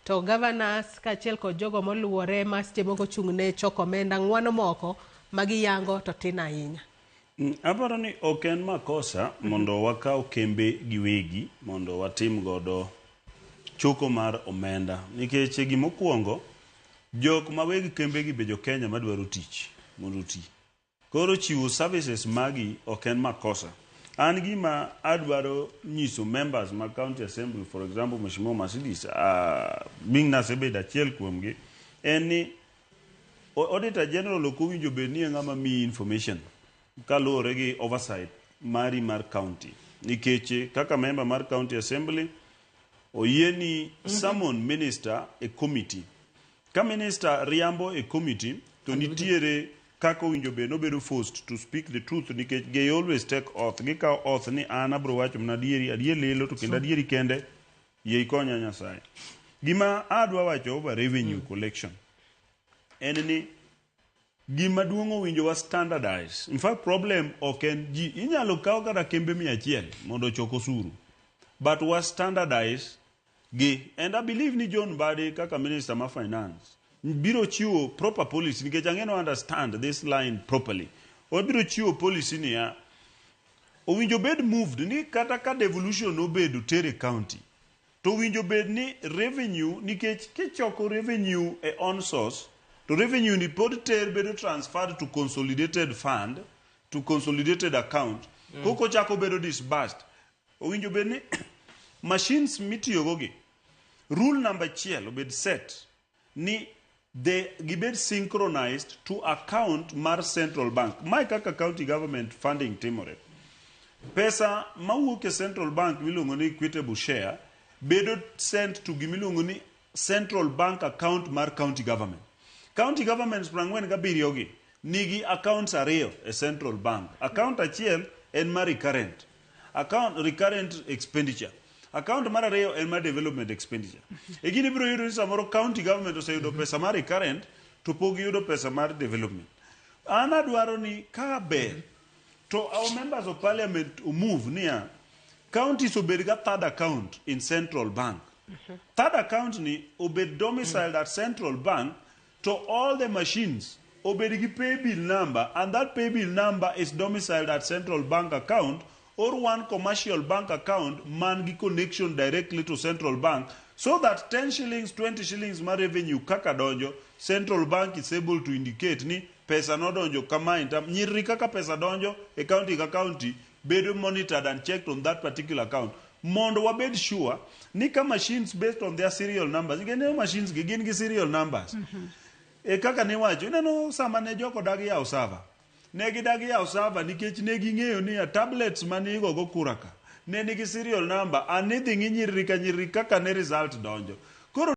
To governors kaachiel kod jogo moluwore ma seche moko ochung' ne choko omenda ng'wano moko ma giyango to tin ahinya. Aparo ni ok en makosa mondo wakaw kembe giwegi mondo watim godo choko mar omenda nikech gimokwongo jok ma weg kembe gi be jo Kenya madwaro tich mondo oti. Koro chiwo services magi ok en makosa. An gima adwaro nyiso members mag county assembly, for example Mheshimiwa Mercedes, being nasebedo achiel kuomgi, en ni Auditor General ok owinjo bed ni e ng'ama miyi information kaluwore gi oversight mari mar county. Nikech kaka member mar county assembly oyieni summon minister e committee. Ka minister riambo e committee to nitiere kaka owinjo bed nobedo forced to speak the truth nikech they always take oath. Gikawo oath ni an abro wacho mana adieri, adier lilo to kendo adieri kende yie ikonya Nyasaye. Gima adwa wacho over revenue collection en ni gima duong' owinjo wa standardize. In fact problem ok en ji inyalo kaw kata kembe 100 mondo ochok osuru but wa standardize gi and I believe ni John Mbadi kaka minister ma finance biro chiwo proper policy nikech ang'e no understand this line properly. Obiro chiwo policy niya owinjo bed moved ni kata ka devolution obedo tere county to owinjo bed ni revenue nikech kichoko revenue e on source to revenue ni pod ter bedo transferred to consolidated fund to consolidated account koko chako bedo disbursed. Owinjo bed ni machines mitiyogo gi rule number achiel obed set ni they gibed synchronized to account mar central bank. Mae kaka county government funding timore. Pesa mawuok e central bank miluongo ni equitable share bedo sent to gimiluongo ni central bank account mar county government. County governments 47 gi nigi accounts ariyo e central bank. Account achiel en mar recurrent. Account recurrent expenditure. Account mar ariyo en mar development expenditure. E gini ibiro yudo ni samoro county government oseyudo pesa mar recurrent to pok giyudo pesa mar development. An adwaro ni ka ber to our members of parliament move niya counties obed ga third account in central bank. Third account ni obed domiciled at central bank to all the machines obed gi pay bill number and that pay bill number is domiciled at central bank account or one commercial bank account man gi connection directly to central bank so that 10 shillings 20 shillings mar revenue kaka donjo central bank is able to indicate ni pesa nodonjo kamae nyirri kaka pesa donjo e county ka county bedo monitored and checked on that particular account mondo wabed sure ni ka machines based on their serial numbers ineno machines gi gin gi serial numbers e kaka niwacho ineno sama ne joko dagi yawo server ne gidagi yawo server nikech ne ging'eyo ni ya tablets mane igogo kura ka ne nigi serial number an nidhi ng'i nyirri ka nyirri kaka ne result donjo.